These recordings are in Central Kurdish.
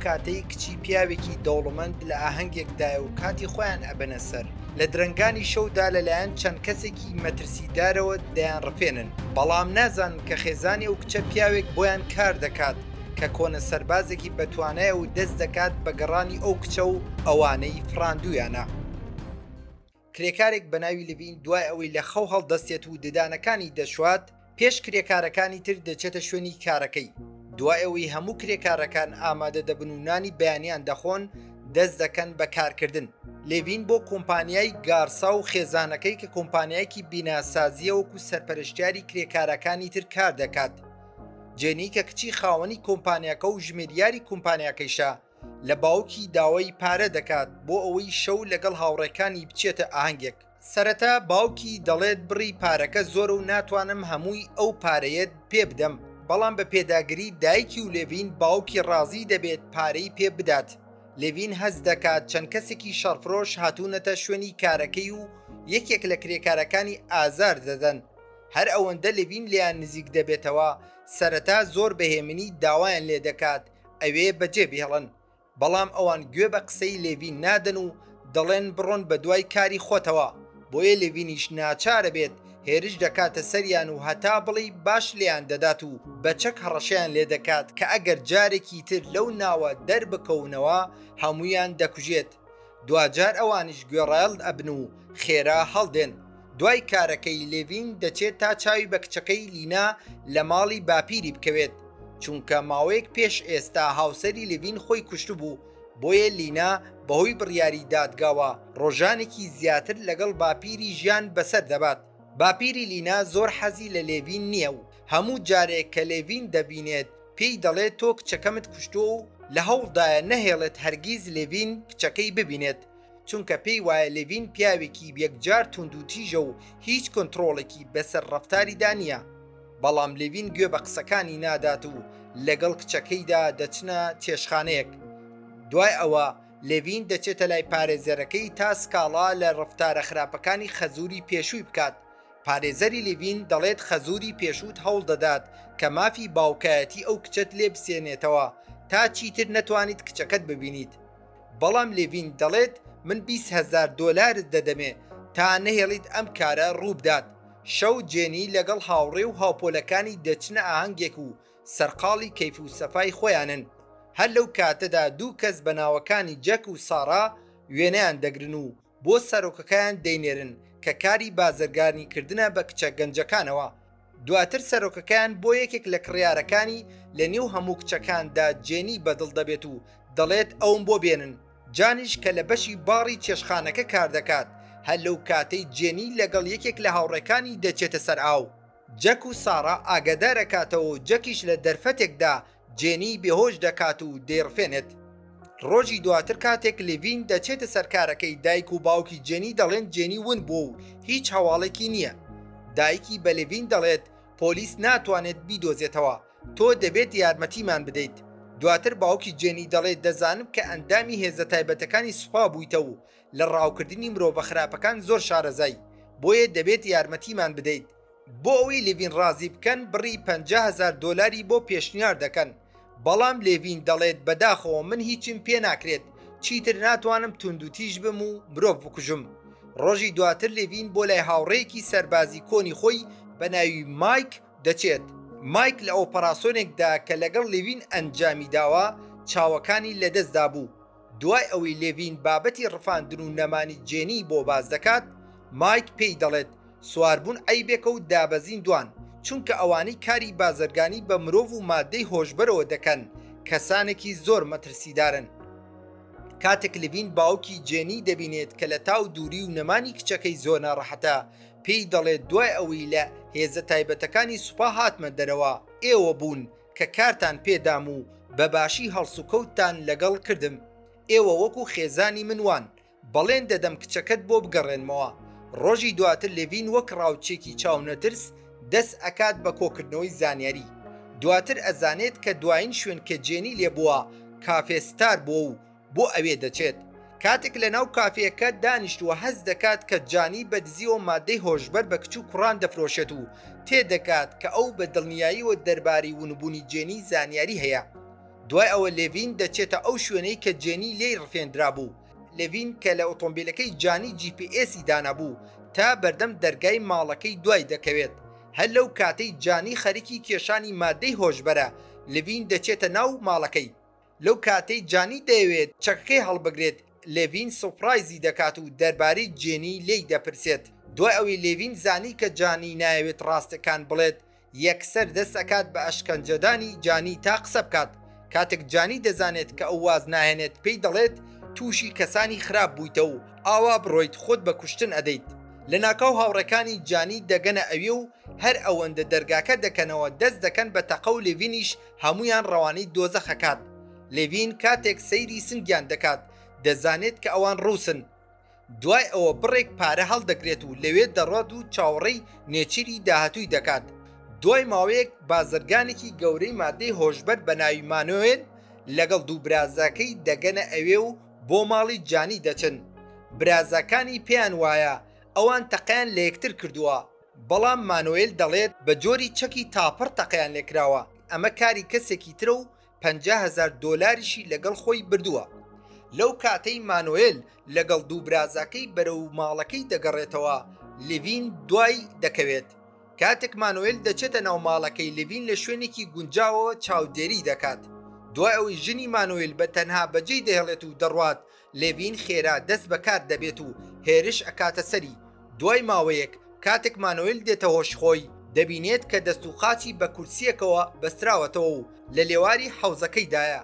کاتەی کچی پیاوێکی دەوڵەمەند لە ئاهەنگێکدایە و کاتی خۆیان ئەبەنە سەر، لە درەنگانی شەودا لەلایەن چەند کەسێکی مەترسیدارەوە دەیانڕفێنن، بەڵام نازانن کە خێزانی ئەو کچە پیاوێک بۆیان کار دەکات کە کۆنە سەربازێکی بەتوانایە و دەست دەکات بە گەڕانی ئەو کچە و ئەوانەی فڕاندوویانە. کرێکارێک بە ناوی لڤین دوای ئەوەی لە خەو هەڵدەستێت و ددانەکانی دەشوات، پێش کرێکارەکانی تر دەچێتە شوێنی کارەکەی، دوای ئەوەی هەموو کرێکارەکان ئامادە دەبن و نانی بەیانیان دەخۆن، دەست دەکەن بە کارکردن. لێڤین بۆ کۆمپانیای گارسا و خێزانەکەی کە کۆمپانیایەکی بیناسازییە وەکو سەرپەرشتیاری کرێکارەکانی تر کار دەکات. جێنی کە کچی خاوەنی کۆمپانیاکە و ژمێریاری کۆمپانیاکەیشە، لە باوکی داوای پارە دەکات بۆ ئەوەی شەو لەگەڵ هاوڕێکانی بچێتە ئاهەنگێک. سەرەتا باوکی دەڵێت بڕی پارەکە زۆرە و ناتوانم هەمووی ئەو پارەیەت پێ بدەم، بەڵام بە پێداگری دایکی و لێڤین باوکی ڕازی دەبێت پارەی پێ بدات. لێڤین هەست دەکات چەند کەسێکی شەڕفرۆش هاتوونەتە شوێنی کارەکەی و یەکێک لە کرێکارەکانی ئازار دەدەن. هەر ئەوەندە لێڤین لێیان نزیک دەبێتەوە سەرەتا زۆر بە هێمنی داوایان لێ دەکات ئەوێ بەجێ بهێڵن، بەڵام ئەوان گوێ بە قسەی لێڤین نادەن و دەڵێن بڕۆن بەدوای کاری خۆتەوە، بۆیە لێڤینیش ناچارە بێت هێرش دەکاتە سەریان و هەتا بڵێی باش لێیان دەدات و بە چەک هەڕەشەیان لێدەکات کە ئەگەر جارێکی تر لەو ناوە دەربکەونەوە هەموویان دەکوژێت. دواجار ئەوانیش گوێڕایەڵ ئەبن و خێرا هەڵدێن. دوای کارەکەی لێڤین دەچێت تا چاوی بە کچەکەی لینا لە ماڵی باپیری بکەوێت، چونکە ماوەیەک پێش ئێستا هاوسەری لێڤین خۆی کوشتبوو، بۆیە لینا بەهۆی بڕیاری دادگاوە ڕۆژانێکی زیاتر لەگەڵ باپیری ژیان بەسەر دەبات. باپیری لینا زۆر حەزی لە لێڤین نییە و هەموو جارێک کە لێڤین دەبینێت پێی دەڵێت تۆ کچەکەمت کوشتووە و لە هەوڵدایە نەهێڵێت هەرگیز لێڤین کچەکەی ببینێت، چونکە پێی وایە لێڤین پیاوێکی یەکجار توندوتیژە و هیچ کۆنتڕۆڵێکی بەسەر ڕەفتاریدا نییە. بەڵام لێڤین گوێ بە قسەکانی نادات و لەگەڵ کچەکەیدا دەچنە چێشتخانەیەک. دوای ئەوە لێڤین دەچێتە لای پارێزەرەکەی تا سکاڵا لە ڕەفتارە خراپەکانی خەزووری پێشووی بکات. پارێزەری لێڤین دەڵێت خەزووری پێشووت هەوڵدەدات کە مافی باوکایەتی ئەو کچەت لێ بسێنێتەوە تا چیتر نەتوانیت کچەکەت ببینیت. بەڵام لێڤین دەڵێت من 20 هەزار دۆلارت دەدەمێ تا نەهێڵیت ئەم کارە ڕووبدات. شەو جێنی لەگەڵ هاوڕێ و هاوپۆلەکانی دەچنە ئاهەنگێک و سەرقاڵی کەیف و سەفای خۆیانن. هەر لەو کاتەدا دوو کەس بە ناوەکانی جەک و سارا وێنەیان دەگرن و بۆ سەرۆکەکەیان دەینێرن کە کاری بازرگانیکردنە بە کچە گەنجەکانەوە. دواتر سەرۆکەکەیان بۆ یەکێک لە کڕیارەکانی لە نێو هەموو کچەکاندا جێنی بەدڵ دەبێت و دەڵێت ئەوم بۆ بێنن. جانیش کە لە بەشی باڕی چێشتخانەکە کار دەکات، هەر لەو کاتەی جێنی لەگەڵ یەکێک لە هاوڕێکانی دەچێتە سەر ئاو، جەک و سارا ئاگادار ئەکاتەوە و جەکیش لە دەرفەتێکدا جێنی بێهۆش دەکات و دەیڕفێنێت. ڕۆژی دواتر کاتێک لێڤین دەچێتە سەر کارەکەی دایک و باوکی جێنی دەڵێن جێنی ون بووە و هیچ هەواڵێکی نییە. دایکی بە لێڤین دەڵێت پۆلیس ناتوانێت بیدۆزێتەوە تۆ دەبێت یارمەتیمان بدەیت. دواتر باوکی جێنی دەڵێت دەزانم کە ئەندامی هێزە تایبەتەکانی سوپا بوویتە و لە ڕاوکردنی مرۆڤە خراپەکان زۆر شارەزای بۆیە دەبێت یارمەتیمان بدەیت. بۆ ئەوەی لێڤین ڕازی بکەن بڕی 50 هەزار دۆلاری بۆ پێشنیار دەکەن، بەڵام لێڤین دەڵێت بەداخەوە من هیچم پێ ناکرێت، چیتر ناتوانم توندوتیژ بم و مرۆڤ بکوژم. ڕۆژی دواتر لێڤین بۆ لای هاوڕێیەکی سەربازی کۆنی خۆی بە ناوی مایک دەچێت. مایک لە ئۆپەراسۆنێکدا کە لەگەڵ لێڤین ئەنجامی داوە چاوەکانی لەدەستدابوو. دوای ئەوەی لێڤین بابەتی ڕفاندن و نەمانی جێنی بۆ باس دەکات، مایک پێی دەڵێت سواربوون عەیبێکە و دابەزین دوان، چونکە ئەوانەی کاری بازرگانی بە مرۆڤ و ماددەی هۆشبەرەوە دەکەن کەسانێکی زۆر مەترسیدارن. کاتێک لڤین باوکی جێنی دەبینێت کە لە تاو دووری و نەمانی کچەکەی زۆر ناڕەحەتە، پێی دەڵێت دوای ئەوەی لە هێزە تایبەتەکانی سوپا هاتمە دەرەوە، ئێوە بوون کە کارتان پێدام و بە باشی هەڵسوکەوتتان لەگەڵ کردم، ئێوە وەکو خێزانی من وان، بەڵێن دەدەم کچەکەت بۆ بگەڕێنمەوە. ڕۆژی دواتر لێڤین وەک ڕاوچیەکی چاونەترس دەست ئەکات بە کۆکردنەوەی زانیاری. دواتر ئەزانێت کە دوایین شوێن کە جێنی لێ بووە کافێ ستار بووە و بۆ ئەوێ دەچێت. کاتێک لەناو کافێکە دانیشتووە هەست دەکات کە جانی بە دزیەوە مادەی هۆشبەر بە کچ و کوڕان دەفرۆشێت و تێدەگات کە ئەو بە دڵنیاییەوە دەربارەی ونبوونی جێنی زانیاری هەیە. دوای ئەوە لێڤین دەچێتە ئەو شوێنەی کە جێنی لێی ڕفێندرابوو. لێڤین کە لە ئۆتۆمبیلەکەی جانی جی پی ئێسی دانابوو تا بەردەم دەرگای ماڵەکەی دوای دەکەوێت. هەر لەو کاتەی جانی خەریکی کێشانی مادەی هۆشبەرە، لڤین دەچێتە ناو ماڵەکەی. لەو کاتەی جانی دەیەوێت چەکەکەی هەڵبگرێت، لێڤین سوپرایزی دەکات و دەربارەی جێنی لێی دەپرسێت. دوای ئەوەی لێڤین زانی کە جانی نایەوێت ڕاستەکان بڵێت، یەکسەر دەست ئەکات بە ئەشکەنجەدانی جانی تا قسە بکات. کاتێک جانی دەزانێت کە ئەو واز ناهێنێت پێی دەڵێت تووشی کەسانی خراپ بوویتە و ئاوا بڕۆیت خۆت بە کوشتن ئەدەیت. لەناکاو هاوڕێکانی جانی دەگەنە ئەوێ و هەر ئەوەندە دەرگاکە دەکەنەوە دەست دەکەن بە تەقە و لێڤینیش هەموویان ڕەوانەی دۆزەخ ئەکات. لێڤین کاتێک سەیری سنگیان دەکات دەزانێت کە ئەوان ڕووسن. دوای ئەوە بڕێک پارە هەڵدەگرێت و لەوێ دەڕوات و چاوەڕێی نێچیری داهاتووی دەکات. دوای ماوەیەک بازرگانێکی گەورەی مادەی هۆشبەر بە ناوی مانۆێل لەگەڵ دوو برازاکەی دەگەنە ئەوێ و بۆ ماڵی جانی دەچن. برازاکانی پێیان وایە ئەوان تەقەیان لە یەکتر کردووە، بەڵام مانۆێل دەڵێت بە جۆری چەکی تاپڕ تەقەیان لێکراوە، ئەمە کاری کەسێکی ترە و 50 هەزار دۆلاریشی لەگەڵ خۆی بردووە. لەو کاتەی مانۆێل لەگەڵ دوو برازاکەی بەرەو ماڵەکەی دەگەڕێتەوە، لڤین دوای دەکەوێت. کاتێک مانۆێل دەچێتە ناو ماڵەکەی لڤین لە شوێنێکی گونجاوەوە چاودێری دەکات. دوای ئەوەی ژنی مانۆێل بە تەنها بەجێی دەهێڵێت و دەڕوات، لێڤین خێرا دەست بەکار دەبێت و هێرش ئەکاتە سەری. دوای ماوەیەک کاتێک مانۆێل دێتە هۆش خۆی، دەبینێت کە دەست و قاچی بە کورسییەکەوە بەستراوەتەوە و لە لێواری حەوزەکەیدایە.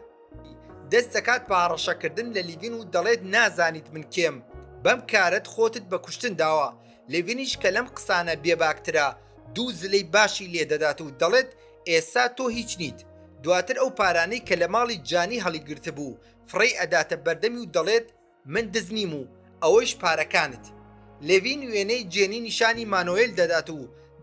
دەست دەکات بە هەڕەشەکردن لە لیڤین و دەڵێت نازانیت من کێم، بەم کارەت خۆتت بە کوشتن داوە. لیڤینیش کە لەم قسانە بێباکترە، دوو زلەی باشی لێ دەدات و دەڵێت ئێستا تۆ هیچ نیت. دواتر ئەو پارانەی کە لە ماڵی جانی هەڵیگرتبوو فڕێی ئەداتە بەردەمی و دەڵێت من دز نیم و ئەوەیش پارەکانت. لێڤین وێنەی جێنی نیشانی مانۆێل دەدات و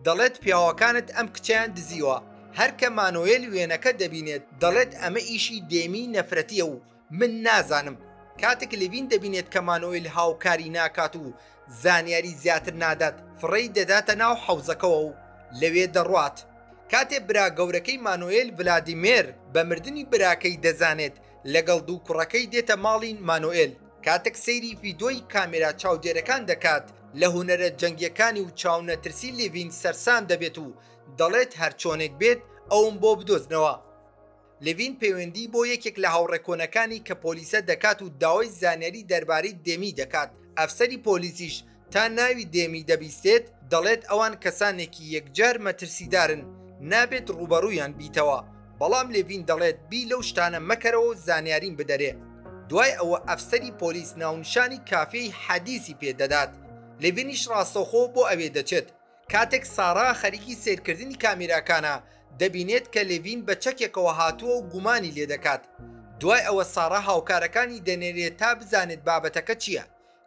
دەڵێت پیاوەکانت ئەم کچەیان دزیوە. هەر کە مانۆێل وێنەکە دەبینێت دەڵێت ئەمە ئیشی دێمی نەفرەتیە و من نازانم. کاتێک لێڤین دەبینێت کە مانۆێل هاوکاری ناکات و زانیاری زیاتر نادات فڕێی دەداتە ناو حەوزەکەوە و لەوێ دەڕوات. کاتێ برا گەورەکەی مانۆێل ڤلادیمێر بە مردنی براکەی دەزانێت لەگەڵ دوو کوڕەکەی دێتە ماڵی مانۆئێل، کاتێک سەیری ڤیدۆی کامێرا چاودێرەکان دەکات لە هونەرە جەنگیەکانی و چاونەترسی لێڤین سەرسام دەبێت و دەڵێت هەرچۆنێک بێت ئەوم بۆ بدۆزنەوە. لێڤین پەیوەندی بۆ یەکێک لە هاوڕێ کۆنەکانی کە پۆلیسە دەکات و داوای زانیاری دەربارەی دێمی دەکات، ئەفسەری پۆلیسیش تا ناوی دێمی دەبیستێت دەڵێت ئەوان کەسانێکی یەکجار مەترسیدارن نابێت ڕووبەڕوویان بیتەوە، بەڵام لێڤین دەڵێت بی لەو شتانە مەکەرەوە و زانیاریم بدەرێ. دوای ئەوە ئەفسەری پۆلیس ناونیشانی کافێی حەدیسی پێ دەدات، لێڤینیش ڕاستەوخۆ بۆ ئەوێ دەچێت. کاتێک سارا خەریکی سەیرکردنی کامیراکانە دەبینێت کە لێڤین بە چەکێکەوە هاتووە و گومانی لێ دەکات. دوای ئەوە سارا هاوکارەکانی دەنێرێت تا بزانێت بابەتەکە چییە.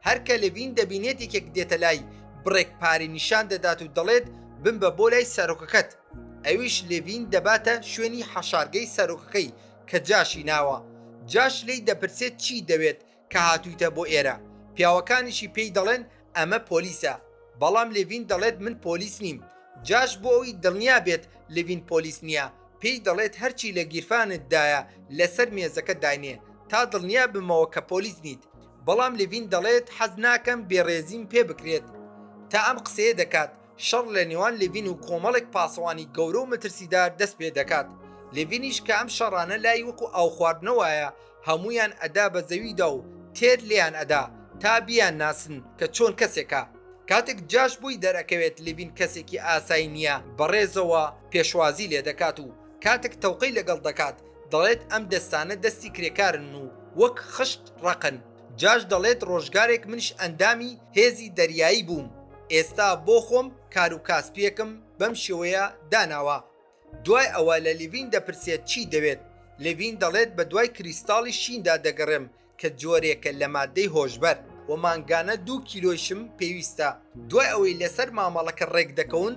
هەر کە لێڤین دەبینێت یەکێک دێتە لای، بڕێک پارەی نیشان دەدات و دەڵێت بمبە بۆ لای سەرۆکەکەت. ئەویش لێڤین دەباتە شوێنی حەشارگەی سەرۆکەکەی کە جاشی ناوە. جاش لێی دەپرسێت چی دەوێت کە هاتوویتە بۆ ئێرە. پیاوەکانیشی پێی دەڵێن ئەمە پۆلیسە. بەڵام لێڤین دەڵێت من پۆلیس نیم. جاش بۆ ئەوی دڵنیا بێت لێڤین پۆلیس نییە، پێی دەڵێت هەرچی لە گیرفانتدایە لەسەر مێزەکە داینێ تا دڵنیا بمەوە کە پۆلیس نیت. بەڵام لێڤین دەڵێت حەز ناکەم بێڕێزیم پێ بکرێت. تا ئەم قسەیە دەکات شەڕ لە نێوان لێڤین و کۆمەڵێک پاسەوانی گەورە و مەترسیدار دەست پێ دەکات. لێڤینیش کە ئەم شەڕانە لای وەکو ئاو خواردنە وایە هەموویان ئەدا بە زەویدا و تێر لێیان ئەدا تا بیان ناسن کە چۆن کەسێکە. کاتێک جاش بۆی دەرئەکەوێت لێڤین کەسێکی ئاسایی نییە بەڕێزەوە پێشوازی لێ دەکات و کاتێک تەوقەی لەگەڵ دەکات دەڵێت ئەم دەستانە دەستی کرێکارن و وەک خشت ڕەقن. جاش دەڵێت ڕۆژگارێک منیش ئەندامی هێزی دەریایی بووم ئێستا بۆ خۆم کار و کاسپیەکم بەم شێوەیە داناوە. دوای ئەوە لە لیڤین دەپرسێت چی دەوێت، لیڤین دەڵێت بەدوای کریستاڵی شیندا دەگەڕێم کە جۆرێکە لە مادەی هۆشبەر و مانگانە دوو کیلۆیشم پێویستە. دوای ئەوەی لەسەر مامەڵەکە ڕێکدەکەون،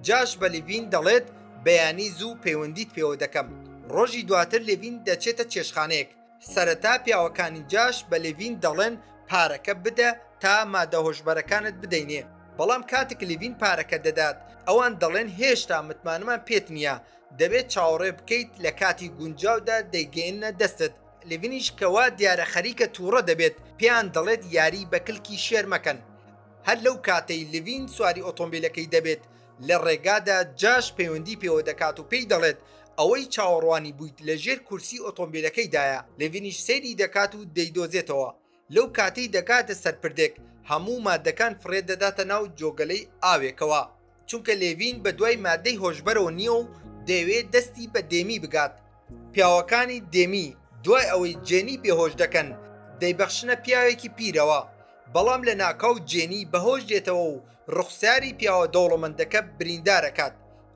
جاش بە لیڤین دەڵێت بەیانی زوو پەیوەندیت پێوە دەکەم. ڕۆژی دواتر لیڤین دەچێتە چێشتخانەیەک. سەرەتا پیاوەکانی جاش بە لیڤین دەڵێن پارەکە بدە تا مادە هۆشبەرەکانت بدەینێ، بەڵام کاتێک لیڤین پارەکە دەدات. ئەوان دەڵێن هێشتا متمانەمان پێت نییە، دەبێت چاوەڕێ بکەیت لە کاتی گونجاودا دەیگەیەننە دەستت. لڤینیش کە وا دیارە خەریکە تووڕە دەبێت، پێیان دەڵێت یاری بە کلکی شێر مەکەن. هەر لەو کاتەی لڤین سواری ئۆتۆمبیلەکەی دەبێت، لە ڕێگادا جاش پەیوەندی پێوە دەکات و پێی دەڵێت ئەوەی چاوەڕوانی بوویت لە ژێر کورسی ئۆتۆمبیلەکەیدایە، لڤینیش سەیری دەکات و دەیدۆزێتەوە. لەو کاتەی دەگاتە سەر پردێک هەموو مادەکان فڕێ دەداتە ناو جۆگەلەی ئاوێکەوە، چونکە لێڤین بە دوای مادەی هۆشبەرەوە نییە و دەیەوێت دەستی بە دێمی بگات. پیاوەکانی دێمی دوای ئەوەی جێنی بێهۆش دەکەن دەیبەخشنە پیاوێکی پیرەوە، بەڵام لەناکاو جێنی بەهۆش دێتەوە و ڕوخساری پیاوە دەوڵەمەندەکە بریندار ئەکات.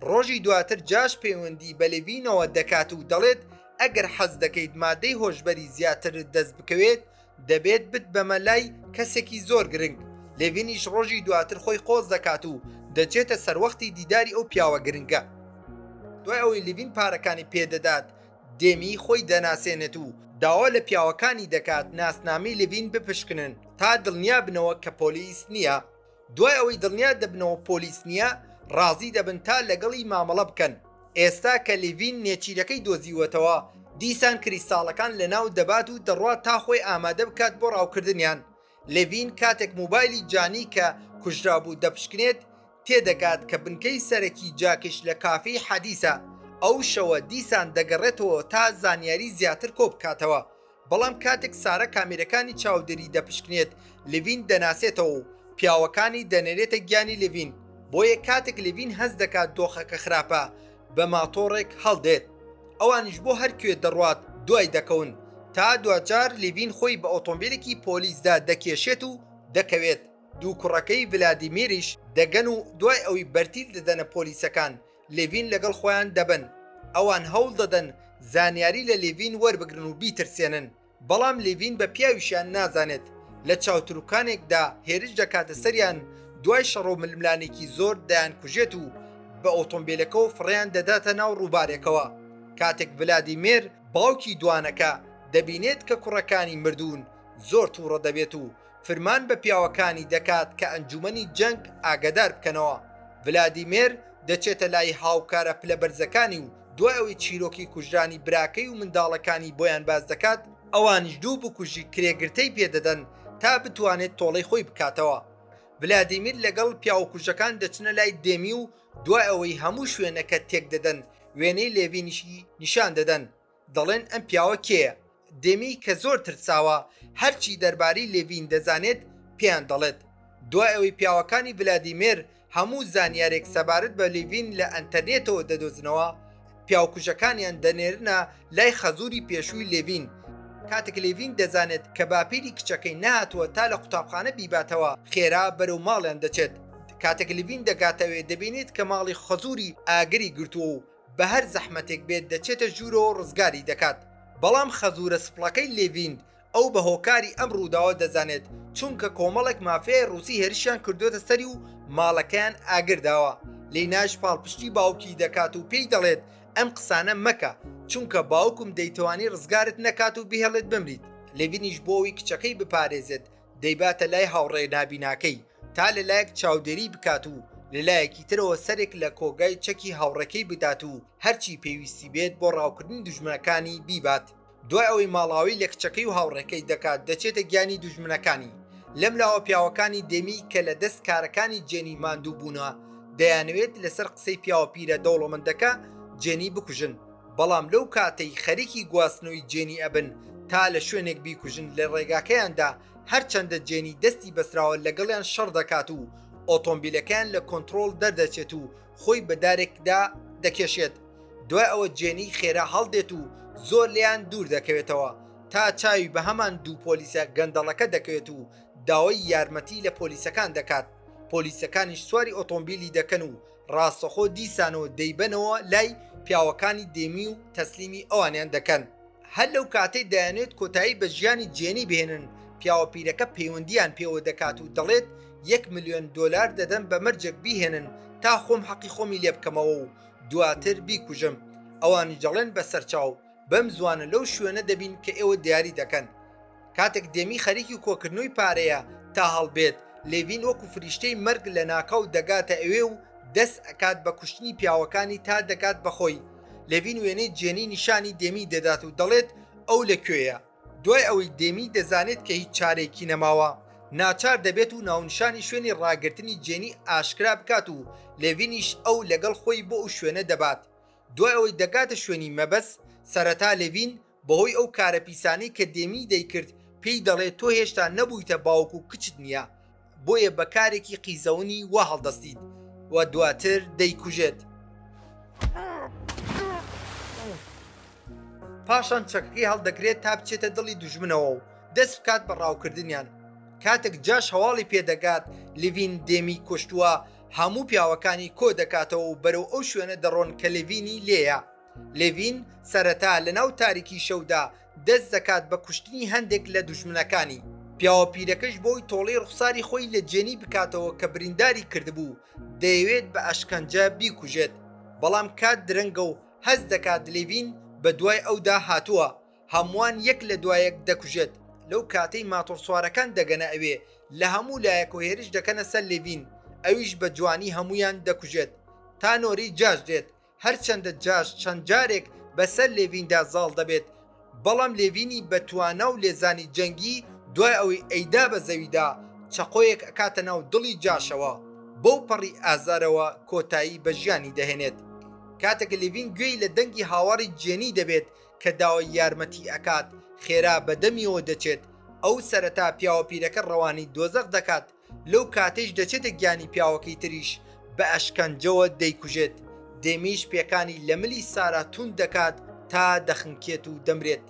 ڕۆژی دواتر جاش پەیوەندی بە لێڤینەوە دەکات و دەڵێت ئەگەر حەز دەکەیت مادەی هۆشبەری زیاترت دەست بکەوێت دەبێت بتبەمە لای کەسێکی زۆر گرنگ، لێڤینیش ڕۆژی دواتر خۆی قۆز دەکات و دەچێتە سەروەختی دیداری ئەو پیاوە گرنگە. دوای ئەوەی لێڤین پارەکانی پێدەدات دێمی خۆی دەناسێنێت و داوا لە پیاوەکانی دەکات ناسنامەی لێڤین بپشکنن تا دڵنیابنەوە کە پۆلیس نییە. دوای ئەوەی دڵنیا دەبنەوە پۆلیس نییە، ڕازی دەبن تا لەگەڵی مامەڵە بکەن. ئێستا کە لیڤین نێچیرەکەی دۆزیوەتەوە، دیسان کریستاڵەکان لەناو دەبات و دەڕوات تا خۆی ئامادە بکات بۆ ڕاوکردنیان. لێڤین کاتێک مۆبایلی جانی کە کوژرابوو دەپشکنێت، تێدەگات کە بنکەی سەرەکی جاکیش لە کافێی حەدیسە. ئەو شەوە دیسان دەگەڕێتەوە تا زانیاری زیاتر کۆبکاتەوە. بەڵام کاتێک سارە کامێرەکانی چاودێری دەپشکنێت لڤین دەناسێتەوە و پیاوەکانی دەنێرێتە گیانی لڤین، بۆیە کاتێک لڤین هەست دەکات دۆخەکە خراپە بە ماتۆڕێک هەڵدێت ئەوانیش بۆ هەر کوێ دەڕوات دوای دەکەون تا دواجار لڤین خۆی بە ئۆتۆمبیلێکی پۆلیسدا دەکێشێت و دەکەوێت. دوو کوڕەکەی ڤلادیمیریش دەگەن و دوای ئەوی بەرتیل دەدەنە پۆلیسەکان لێڤین لەگەڵ خۆیان دەبەن، ئەوان هەوڵ دەدەن زانیاری لە لێڤین وەربگرن و بیترسێنن، بەڵام لێڤین بە پیاویشیان نازانێت، لە چاوتروکانێکدا هێرش دەکاتە سەریان، دوای شەڕ و ململانێکی زۆر دەیانکوژێت و بە ئۆتۆمبیلەکەوە فڕێیان دەداتە ناو ڕووبارێکەوە. کاتێک ڤلادیمێر، باوکی دوانەکە، دەبینێت کە کوڕەکانی مردوون، زۆر تووڕە دەبێت و فرمان بە پیاوەکانی دەکات کە ئەنجومەنی جەنگ ئاگادار بکەنەوە. ڤلادیمێر دەچێتە لای هاوکارە پلە بەرزەکانی و دوای ئەوەی چیرۆکی کوژرانی براکەی و منداڵەکانی بۆیان باس دەکات، ئەوانیش دوو بکوژی کرێگرتەی پێدەدەن تا بتوانێت تۆڵەی خۆی بکاتەوە. ڤلادیمیر لەگەڵ پیاوکوژەکان دەچنە لای دێمی و دوای ئەوەی هەموو شوێنەکە تێکدەدەن، وێنەی لێڤینیشی نیشان دەدەن. دەڵێن ئەم پیاوە کێیە؟ دێمی کە زۆر ترساوە هەرچی دەربارەی لێڤین دەزانێت پێیان دەڵێت. دوای ئەوەی پیاوەکانی ڤلادیمێر هەموو زانیارێک سەبارەت بە لێڤین لە ئەنتەرنێتەوە دەدۆزنەوە، پیاوکوژەکانیان دەنێرنە لای خەزووری پێشووی لێڤین. کاتێک لێڤین دەزانێت کە باپیری کچەکەی نەهاتووە تا لە قوتابخانە بیباتەوە، خێرا بەرەو ماڵیان دەچێت. کاتێک لێڤین دەگاتە ئەوێ دەبینێت کە ماڵی خەزووری ئاگری گرتووە و بە هەر زەحمەتێک بێت دەچێتە ژوورەوە ڕزگاری دەکات، بەڵام خەزوورە سپڵەکەی لێڤین ئەو بە هۆکاری ئەم ڕووداوە دەزانێت، چونکە کۆمەڵێک مافیای ڕووسی هێرشیان کردووەتە سەری و ماڵەکەیان ئاگر داوە، لیناش پاڵپشتی باوکی دەکات و پێی دەڵێت ئەم قسانە مەکە، چونکە باوکم دەیتوانی ڕزگارت نەکات و بهێڵێت بمریت، لێڤینیش بۆ ئەوەی کچەکەی بپارێزێت دەیباتە لای هاوڕێ نابیناکەی تا لە لایەک چاودێری بکات و لە لایەکی ترەوە سەرێک لە کۆگای چەکی هاوڕێکەی بدات و هەرچی پێویستی بێت بۆ ڕاوکردنی دوژمنەکانی بیبات. دوای ئەوەی ماڵاوی لە کچەکەی و هاوڕێکەی دەکات دەچێتە گیانی دوژمنەکانی. لەم لاوە پیاوەکانی دێمی کە لە دەست کارەکانی جێنی ماندوو بوونە دەیانەوێت لەسەر قسەی پیاوە پیرە دەوڵەمەندەکە جێنی بکوژن. بەڵام لەو کاتەی خەریکی گواستنەوەی جێنی ئەبن تا لە شوێنێک بیکوژن لە ڕێگاکەیاندا هەرچەندە جێنی دەستی بەسراوە لەگەڵیان شەڕ دەکات و ئۆتۆمبیلەکەیان لە کۆنتڕۆڵ دەردەچێت و خۆی بە دارێکدا دەکێشێت دوای ئەوە جێنی خێرا هەڵدێت و زۆر لێیان دوور دەکەوێتەوە تا چاوی بە هەمان دوو پۆلیسە گەندەڵەکە دەکەوێت و داوای یارمەتی لە پۆلیسەکان دەکات پۆلیسەکانیش سواری ئۆتۆمبیلی دەکەن و ڕاستەخۆ دیسانەوە دەیبەنەوە لای پیاوەکانی دێمی و تەسلیمی ئەوانیان دەکەن. هەر لەو کاتەی دەیانەوێت کۆتایی بە ژیانی جێنی بهێنن، پیاوە پیرەکە پەیوەندییان پێوە دەکات و دەڵێت یەک ملیۆن دۆلار دەدەم بە مەرجێک بیهێنن تا خۆم حەقی خۆمی لێ بکەمەوە و دواتر بیکوژم. ئەوانیش دەڵێن بەسەرچاو، بەم زووانە لەو شوێنە دەبین کە ئێوە دیاری دەکەن. کاتێک دێمی خەریکی کۆکردنەوەی پارەیە تا هەڵبێت، لێڤین وەکو فریشتەی مەرگ لەناکاو دەگاتە ئەوێ و. دەست ئەکات بە کوشتنی پیاوەکانی تا دەگات بە خۆی. لێڤین وێنەی جێنی نیشانی دێمی دەدات و دەڵێت ئەو لە کوێیە. دوای ئەوەی دێمی دەزانێت کە هیچ چارەیەکی نەماوە، ناچار دەبێت و ناونیشانی شوێنی ڕاگرتنی جێنی ئاشکرا بکات و لێڤینیش ئەو لەگەڵ خۆی بۆ ئەو شوێنە دەبات. دوای ئەوەی دەگاتە شوێنی مەبەست، سەرەتا لێڤین بەهۆی ئەو کارە پیسانەی کە دێمی دەیکرد پێی دەڵێت تۆ هێشتا نەبوویتە باوک و کچت نییە بۆیە بە کارێکی قیزەونی وا هەڵدەستیت و دواتر دەیکوژێت. پاشان چەکەکەی هەڵدەگرێت تا بچێتە دڵی دوژمنەوە و دەست بکات بە ڕاوکردنیان. کاتێک جاش هەواڵی پێدەگات لڤین دێمی کوشتووە هەموو پیاوەکانی کۆ دەکاتەوە و بەرەو ئەو شوێنە دەڕۆن کە لڤینی لێیە. لێڤین سەرەتا لەناو تاریکی شەودا دەست دەکات بە کوشتنی هەندێک لە دوژمنەکانی. پیاوە پیرەکەش بۆی تۆڵەی ڕوخساری خۆی لە جێنی بکاتەوە کە برینداری کردبوو، دەیەوێت بە ئەشکەنجە بیکوژێت. بەڵام کات درەنگە و هەست دەکات لێڤین بەدوای ئەودا هاتووە. هەمووان یەک لە دوا یەک دەکوژێت. لەو کاتەی ماتۆڕسوارەکان دەگەنە ئەوێ، لە هەموو لایەکەوە هێرش دەکەنە سەر لێڤین، ئەویش بە جوانی هەموویان دەکوژێت. تا نۆرەی جاش دێت، هەرچەندە جاش چەند جارێک بەسەر لێڤیندا زاڵ دەبێت، بەڵام لێڤینی بە توانا و لێزانی جەنگی دوای ئەوەی ئەیدا بە زەویدا، چەقۆیەک ئەکاتە ناو دڵی جاشەوە، بەو پەڕی ئازارەوە کۆتایی بە ژیانی دەهێنێت. کاتێک لێڤین گوێی لە دەنگی هاواری جێنی دەبێت کە داوای یارمەتی ئەکات، خێرا بە دەمیەوە دەچێت، ئەو سەرەتا پیاوە پیرەکە ڕەوانەی دۆزەخ دەکات، لەو کاتەیش دەچێتە گیانی پیاوەکەی تریش بە ئەشکەنجەوە دەیکوژێت، دێمیش پێکانی لە ملی سارا توند دەکات تا دەخنکێت و دەمرێت.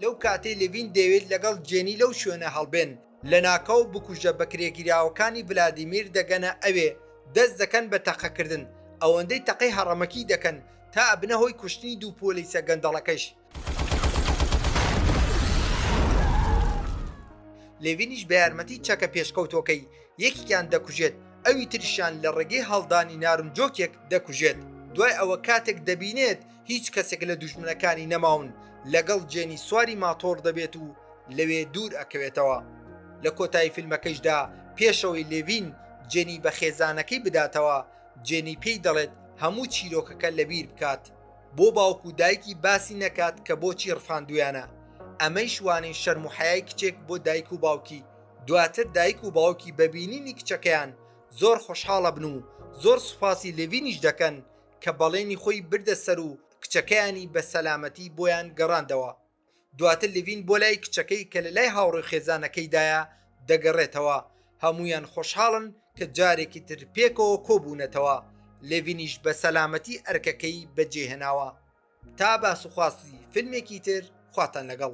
لەو کاتەی لێڤین دەیەوێت لەگەڵ جێنی لەو شوێنە هەڵبێن، لەناکاو بکوژە بەکرێگیراوەکانی ڤلادیمیر دەگەنە ئەوێ، دەست دەکەن بە تەقەکردن، ئەوەندەی تەقەی هەڕەمەکی دەکەن تا ئەبنە هۆی کوشتنی دوو پۆلیسە گەندەڵەکەش. لێڤینیش بە یارمەتی چەکە پێشکەوتووەکەی یەکێکیان دەکوژێت، ئەوی تریشیان لە ڕێگەی هەڵدانی نارنجۆکێک دەکوژێت. دوای ئەوە کاتێک دەبینێت هیچ کەسێک لە دوژمنەکانی نەماون، لەگەڵ جێنی سواری ماتۆڕ دەبێت و لەوێ دوور ئەکەوێتەوە. لە کۆتایی فیلمەکەیشدا پێشەوەی لێڤین جێنی بە خێزانەکەی بداتەوە، جێنی پێی دەڵێت هەموو چیرۆکەکە لەبیر بکات. بۆ باوک و دایکی باسی نەکات کە بۆچی ڕفاندویانە، ئەمەیش وانەی شەرم و حەیای کچێک بۆ دایک و باوکی، دواتر دایک و باوکی بە بینینی کچەکەیان زۆر خۆشحاڵەبن و زۆر سوپاسی لێڤینیش دەکەن کە بەڵێنی خۆی بردە سەر و کچەکەیانی بە سەلامەتی بۆیان گەڕاندەوە. دواتر لڤین بۆ لای کچەکەی کە لە لای هاوڕێ خێزانەکەیدایە دەگەڕێتەوە، هەموویان خۆشحاڵن کە جارێکی تر پێکەوە کۆبوونەتەوە، لێڤینیش بە سەلامەتی ئەرکەکەی بەجێهێناوە. تا باس و خواستی فیلمێکی تر خواتان لەگەڵ.